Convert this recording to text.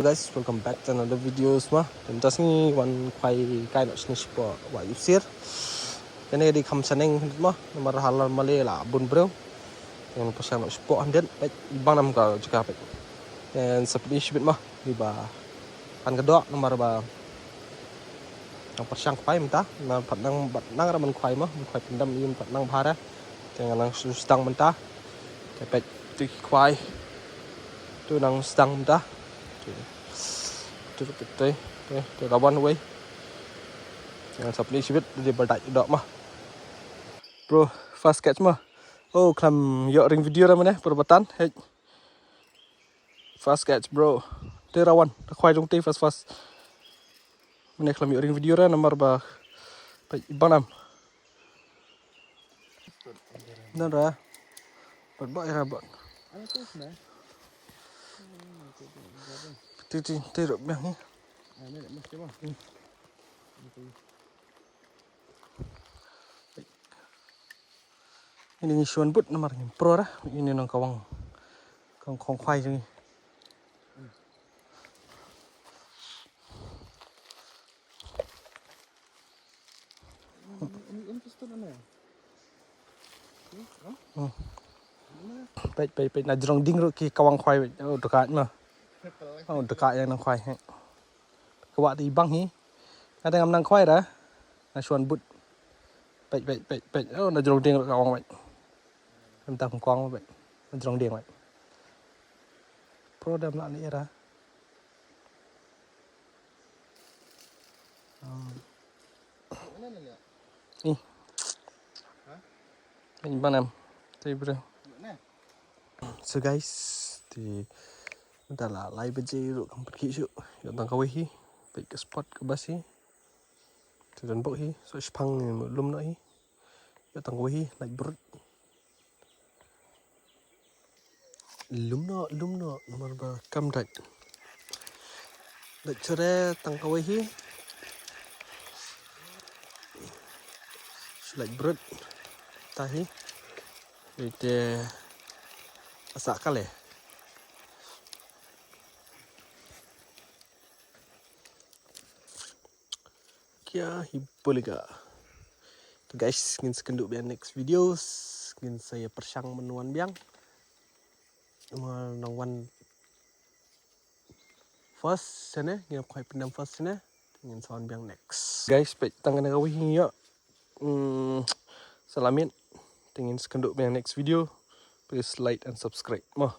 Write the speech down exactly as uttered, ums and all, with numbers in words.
Guys, welcome back to another video ma. Te mynta sngi wan khwai kai noh shane shapoh Wah Ïewsir. Kane ka dei kham shaneng khyndiat ma, namar ha Lamale la bun briew. Te ngan pyrshang noh shapoh khyndiat, peit i bang nam ka jaka peit. Te sa pyni shibit ma, dei ba kan ka doh namar ba nang pyrshang khwai mynta, nang pat nang, pat nang ra ban khwai ma, ban khwai pyndam ïa pat nang bha ra. Te ngan nang sdang mynta. Te peit tu ki khwai. Tu nang sdang mynta. Tu tu tu tu tu la wan wei. Ngan sa pyni shibit dei ba dei doh ma. Bro, first catch ma. Oh, khlem ïoh ring video ra mane, pur ba tan. Hey. First catch, bro. Te ra wan, da khwai jong te first first. Mane khlem ïoh ring video ra namar ba peit i bang nam. Nan ra. Bot bot ra bot. Ti ti ti ruk biang ni. Ini ngi shu wan bud namar ngim pro ra. Ini nang kawang, kawang khong khwai jong ngi. Hmm. Peit peit peit, na jrong dieng ruh ki kawang khwai peit. Oh, dakaid ma. Oh, dakaid ïa nang khwai. Kwah te i bang hi. Nga te ngam nang khwai ra. Nga shu wan bud. Peit peit peit peit. Oh, na jrong dieng ruh kawang peit. Ngam tang kawang peit. Na jrong dieng peit. Pro dam la ni era. Hmm. Ih. Ih, bang nam. Te bro. So guys, te mynta la lai baje ruh kam pynkhih shuh. Ïoh tang kawei hi. Peit ka spot ka bas hi. Te don bok hi. So shipang ni lum noh hi. Ïoh tang kawei hi, lait brut. Lum noh, lum noh, namar ba kam dait. Dait chore tang kawei hi. Shu lait brut. Ta hi. Ite asa kale. Kia hi poliga. To guys, ngin sa kynduh biang next videos. Ngin sa ïa pyrshang ban wan biang. Nang wan first shane, ngin khwai pyndam first shane. Ngin sa wan biang next. Guys, peit tang kane kawei hi ïoh. Hmm, sa la miet. Te ngin sa kynduh biang next video. Please like and subscribe mo.